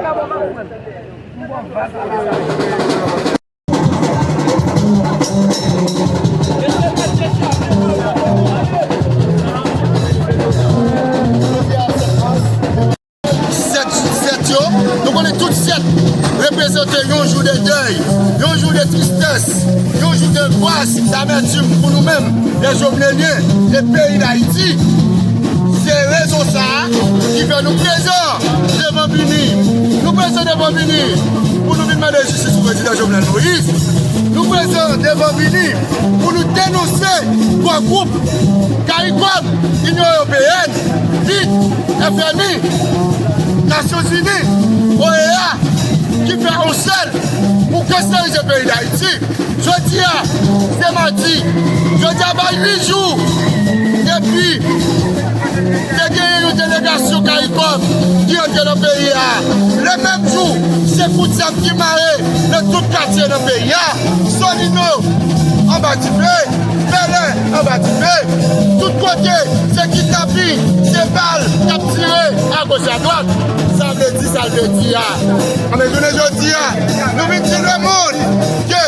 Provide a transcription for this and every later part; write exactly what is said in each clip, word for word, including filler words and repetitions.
Sèt, sèt yo, nou konnen tout sèt reprezante yon jou de dèy, yon jou de tristès, yon jou de gwas, damètim pou nou menm, lè Jovenelyen, e peyi Dayiti. Se rezon sa a ki fè nou prezan devan BINUH. Nou prezan devan BINUH pou nou vin mande jistis pou prezidan Jovenel Moïse. Nou prezan devan BINUH pou nou denonse twò gwoup, CARICOM, Inyon Ewopeyèn, BID, FMI, Nasyonzini, OEA, ki fè yon sèl pou kanserize peyi Dayiti. Jodi a, se madi. Jodi a bay uit jou depi te genyen yon delegasyon CARICOM ki antre nan peyi a. Le menm jou, se kout zam ki mare nan tout katye nan peyi a. Solino anba dife, Bèlè anba dife. Tout kote, se kidnapin, se bal k ap tire agoch adwat. Sa vle di, sa l vle di a. Anben, jounen jodi a, nou vin di lemonn ke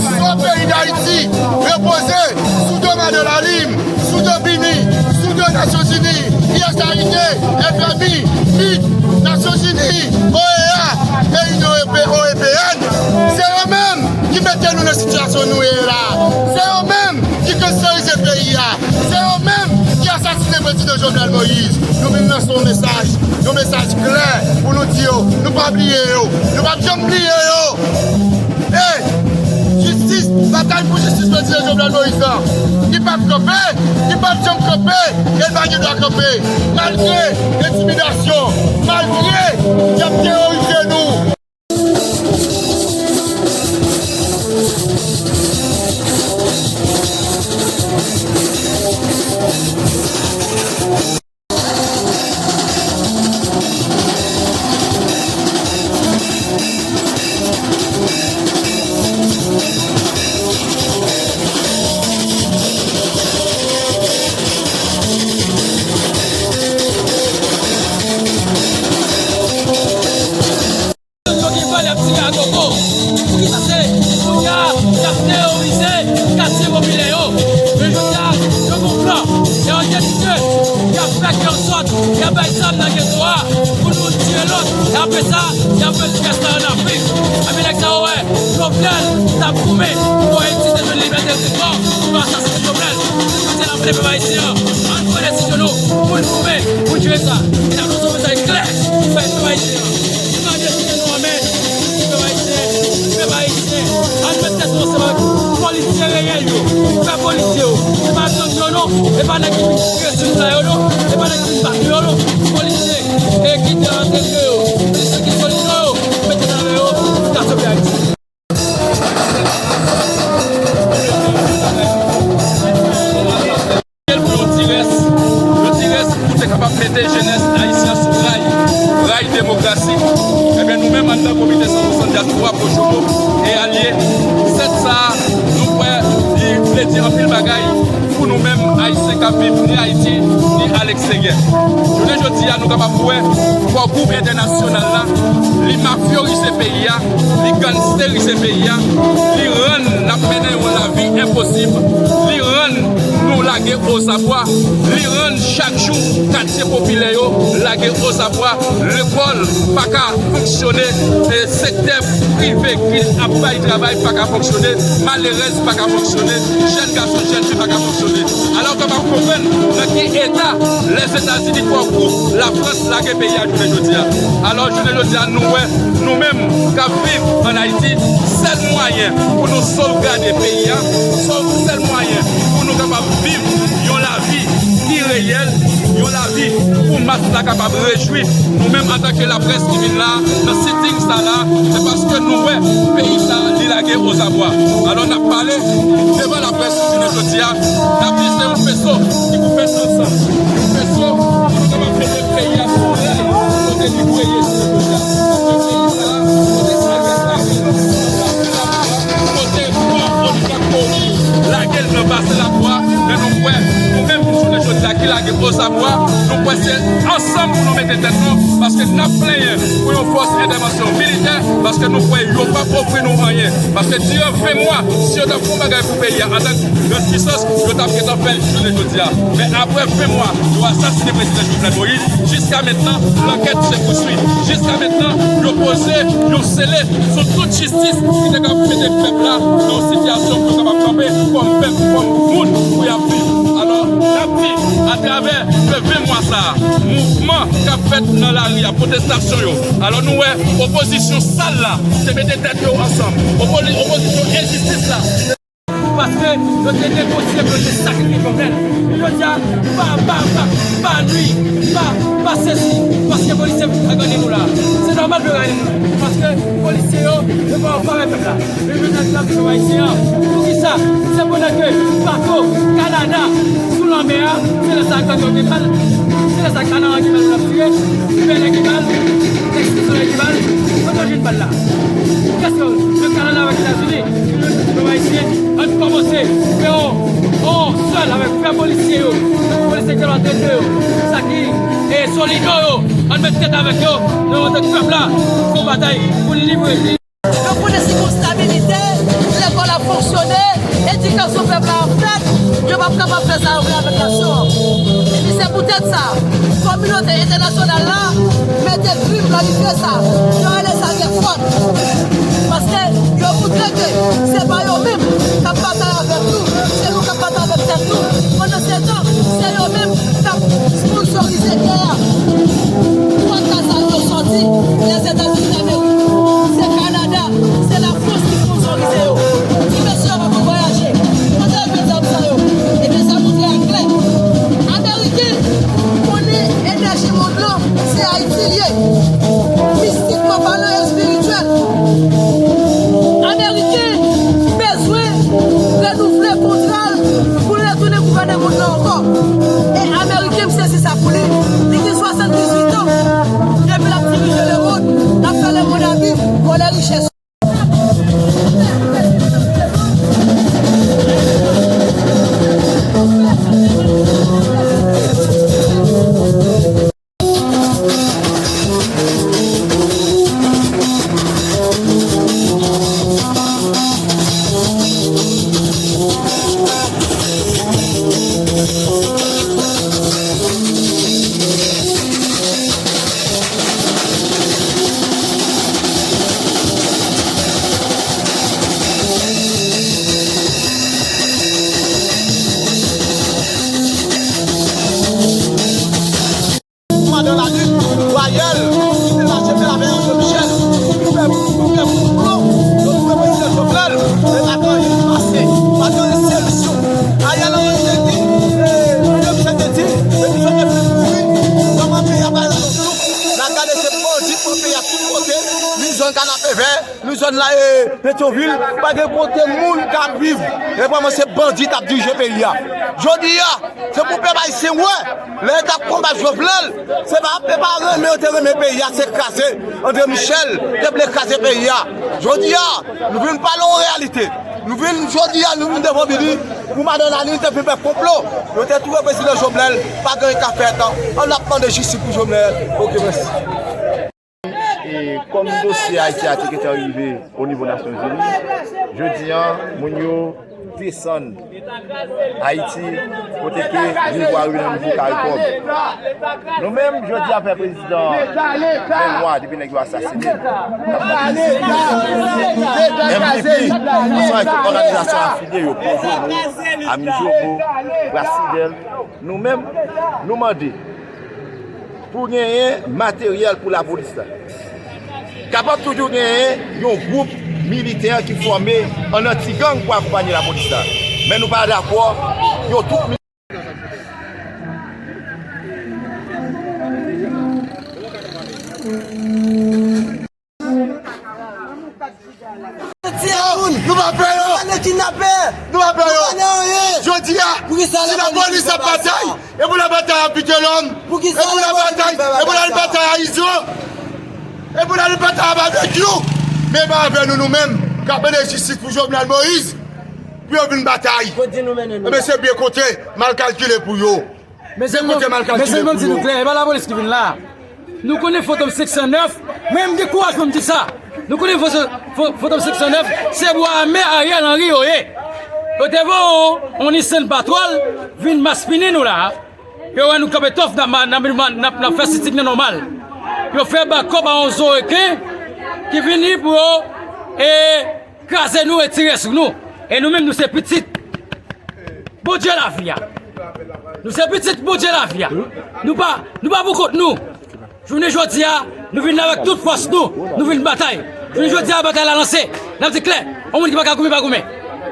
so peyi Dayiti repoze sou do Madan Lalime, sou do BINUH, sou do Nasyonzini, USAID, FMI, BID, Nasyonzini, OEA, e Inyon Ewope-, Ewopeyèn. Se yo menm ki mete nou nan sitiyasyon nou ye la. Se yo menm ki kanserize peyi a. Se yo menm ki asasinen prezidan Jovenel Moïse. Nou vin lanse yon mesaj, yon mesaj klè pou nou di yo, nou pa bliye yo, nou p ap janm bliye yo. E jistis, batay pou jistis prezidan Jovenel Moïse la, li p ap kanpe, li p ap janm kanpe, e l pa gen dwa kanpe, malgre entimidasyon, malgre y ap teworize nou. Yo gen bal, y ap tire a gogo. Poukisa se kounye a y ap teworize katye popilè yo? Men jodi a, yo gen yon plan, y a yon ideyalite, y ap fè fè ansòt, y ap bay zam nan geto a pou nou tire lòt. E apre sa, y ap met pyès la ann Afrik. Epi nèg sa yo wè Jovenel t ap goumen pou Ayiti te jwenn libète l pi fò, pou yo asasinen Jovenel. Jodi a, n ap mande pèp ayisyen an, ann pran desizyon nou pou n goumen pou n jere sa. E n ap lanse yon mesaj klè pou pèp ayisyen an. Pran desizyon nou an men. Pèp ayisyen, pèp ayisyen, ann met tèt nou ansanm avèk polisye reyèl yo, vrè polisye yo. Se pa gang yo non, se pa nèg ki vin tire sou nou la yo non, se pa nèg ki vin bat nou yo non. Polisye, e ki te antre yo, polisye ki solid yo, mete nan men yo, pou ka sove Ayiti. Pou yon ti rès, yon ti rès pou te kapab mete jenès ayisyen sou ray, ray demokrasi. Ebyen, nou menm anndan Komite san swasannde a, twa Kojomo e alye, sèt sa a, nou kwè li vle di anpil bagay pou nou menm Ayisyen k ap viv ni Ayiti, ni aleksteryè. Jounen jodi a, nou kapab wè Twò Gwoup entènasyonal la, li mafyorize peyi a, li gangsterize peyi a, li rann n ap mennen yon lavi enposib, li rann nou lage ozabwa, li rann chak jou katye popilè yo lage ozabwa, lekòl pa ka fonksyone, e sektè prive ki ap bay travay pa ka fonksyone, malerèz pa ka fonksyone, jèn gason, jèn fi pa ka fonksyone. Alò, w kapab konprann nan ki eta Lèzetazini, Twò Gwoup, Lafrans lage peyi a jounen jodi a. Alò, jounen jodi a, nou wè, nou menm k ap viv ann Ayiti, sèl mwayen pou nou sovgade peyi a, sèl mwayen pou nou kapab viv yon lavi ki reyèl, yon lavi pou mas la kapab rejwi. Nou menm, antanke laprès ki vin la, nan sitting sa la, se paske nou wè peyi sa, li lage ozabwa. Alò, n ap pale devan laprès jounen jodi a, n ap di se yon feso ki pou fèt ansanm. Yon feso pou nou kapab mete peyi a sou ray kote li dwe ye jounen jodi a. Paske peyi sa, kote sa gen lage, kote fò oligak kowonpi lage l nan basen lakou a, men nou kwè, nou menm jounen jodi a ki lage ozabwa, nou kwè se ansanm pou nou mete tèt nou, paske n ap plenyen Pou yon fòs entèvansyon militè, paske nou kwè yo p ap ofri nou anyen. Paske diran ven mwa, si yo t ap fè yon bagay pou peyi a, antanke gran pisans, yo t ap gentan fè l jounen jodi a. Men apre ven mwa, yo asasinen prezidan Jovenel Moïse. Jiska mentnan, lankèt se pouswi. Jiska mentnan, yo poze yon sele sou tout jistis ki te ka mete pèp la nan yon sitiyasyon pou yo kapab kanpe kòm pèp, kòm moun pou y ap viv. Alò, n ap di, atravè ven mwa sa a, mouvman k ap fèt nan lari a, pwotestasyon yo, alò nou wè opozisyon sal la te mete tèt yo ansanm. Opoli-, opozisyon enjistis la. Paske yo te negosye pou yo te sakrifye Jovenel. Men jodi a, pa, pa, pa, pa nwi, pa, pa sezi, paske polisye yo pa gade nou la. Se nòmal pou yo gade nou. Paske polisye yo, yo pa anfavè pèp la. Men jodi a, n ap di pèp ayisyen an, poukisa? Se pandan ke bato Kanada sou lanmè a, se lè sa gang yo gen bal, se lè sa Kanaran gen bal pou l ap tire, Ibelan gen bal, Lèks Solèy gen bal, kote yo jwenn bal la? Kèske se Kanada avèk Etazini ki jwenn pèp ayisyen? Ann kòmanse fè yon, yon sèl avèk frè polisye yo, polisye ki maltrete yo, sa ki, e, solido yo, ann met tèt avèk yo, nou antanke pèp la, fè yon batay pou n libere peyi. Yo konnen si gon stabilite, lekòl ap fonksyone, edikasyon pèp la ap fèt, yo p ap kapab fè sa yo vle avèk nasyon an. Epi se poutèt sa, kominote entènasyonal la mete grim nan lide sa. Yo rele sa gen fòt. Paske yo moutre ke se pa yo menm k ap batay avèk nou, se nou k ap batay avèk tèt nou. Pandan se tan, se yo menm k ap sponsorize gè a. Kot sa yo soti? Lèzetazini Damerik. Se Kanada, se Lafrans ki sponsorize yo. Ti mesye yo pa konn vwayaje. Kote yo jwenn zam sa yo? Ebyen, sa montre a klè. Ameriken konnen enèji mond lan, se Ayiti l ye. Mistikman palan, espirityèl. Ameriken bezwen renouvle kontra l pou l retounen gouvène mond lan ankò. E Ameriken, m sezi sa pou li. Li gen swasanndizuit an. Depi l ap dirije lemonn, l ap fè lemonn a viv, vòlè richès. Madan Lalit, Wayèl, ki te mache menm avèk André Michel pou fè, pou fè konplo, yo touye prezidan Jovenel, men pa gen anyen ki pase, pa gen anyen solisyon. Ariel Henry te di, e, André Michel te di, e, Jovenel te mouri, kòman peyi a pa nan souf. N a gade se bandi pran peyi a tout kote, ni zòn Kanapevè, ni zòn la, e, Petyonvil, pa gen kote moun ka viv. E vrèman se bandi k ap dirije peyi a. Jodi a, se pou pèp ayisyen wè, lè yo t ap konbat Jovenel, se pa, se pa renmen yo te renmen peyi a, se kraze. André Michel te vle kraze peyi a. Jodi a, nou vin pale yon reyalite. Nou vin, jodi a, nou vin devan Bili pou madan Lalit te vin fè konplo. Yo te touye prezidan Jovenel, pa gen anyen k ap fèt. Ann ap mande jistis pou Jovenel. Oke, mèsi. E kòm dosye Ayiti a te gentan rive o nivo Nasyonzini, jodi a, moun yo desann Ayiti, kote ke nivo a rive nan nivo karikòm. Nou menm, jodi a, fè prezidan ven mwa depi nèg yo asasinen. M V P, ansanm ak tout òganizasyon afilye yo, Pwozomo, Amijobo, Brasidèl, nou menm, nou mande pou genyen materyèl pou lapolis la. Kapab toujou genyen yon gwoup militè ki fòme an anti-gang pou akonpanye lapolis la. Men nou pa dakò, yo tout Jodi a, nou pa pè yo. Nou pa pè yo. Jodi a, si lapolis ap batay, e pou l al batay a Vitelòm, e pou l al batay, e pou l al batay a Izo, e pou l al batay a Babekyou. Men pa avè nou, nou menm, k ap mande jistis pou Jovenel Moïse, pou yo vin batay. Ebyen, se byen konte mal kalkile pou yo. Byen konte mal kalkile pou yo. Mezanmi, m di nou klè, e pa lapolis ki vin la. Nou konnen Fantom senk san nèf, mwen m gen kouraj pou m di sa. Nou konnen Fantom senk san nèf, se bwa ame Ariel Henry yo ye. Yo te voye yon Nissan Patrol vin maspini nou la. Yo wè nou kanpe tof n ap fè sitik nan nòmal. Yo fè bakòp a yon zo reken ki vini pou yo e kraze nou, retire sou nou. E nou menm, nou se pitit Bondye lavi a. Nou se pitit Bondye lavi a. Nou pa, nou pa pou kont nou. Jounen jodi a, nou vin avèk tout fòs nou. Nou vin batay. Jounen jodi a, batay la lanse. N ap di klè, yon moun ki pa ka goumen, pa goumen.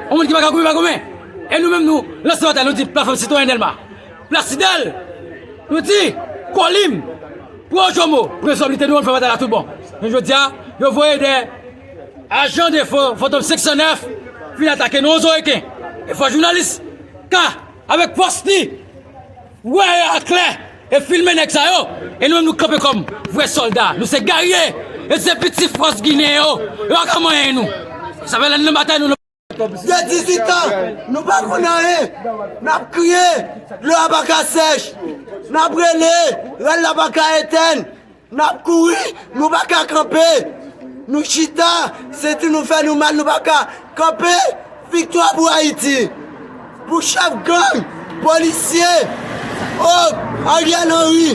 Yon moun ki pa ka goumen, pa goumen. E nou menm, nou lanse batay, nou di platfòm sitwayen Dèlma. Plasidèl, nou di, Kolim, Pwojomo, prezòm li te nou, nou fè batay la tout bon. Men jodi a, yo voye de ajan de Fantom senk san nèf vin atake nou, yon zo reken. E fò jounalis ka, avèk fòs li, wè aklè e filme nèg sa yo. E nou menm, nou kanpe kòm vrè sòlda. Nou se gerye. E se pitit fòs Ginen yo. Yo pa ka manyen nou. Sa fè lè n nan batay, nou de dizuit an, nou pa konn anyen. N ap kriye, dlo a pa ka sèch. N ap rele, rèl la pa ka etèn. N ap kouri, nou pa ka kanpe. Nou chita, senti nou fè nou mal, nou pa ka kanpe. Viktwa pou Ayiti. Pou chèf gang, polisye, o, Ariel Henry.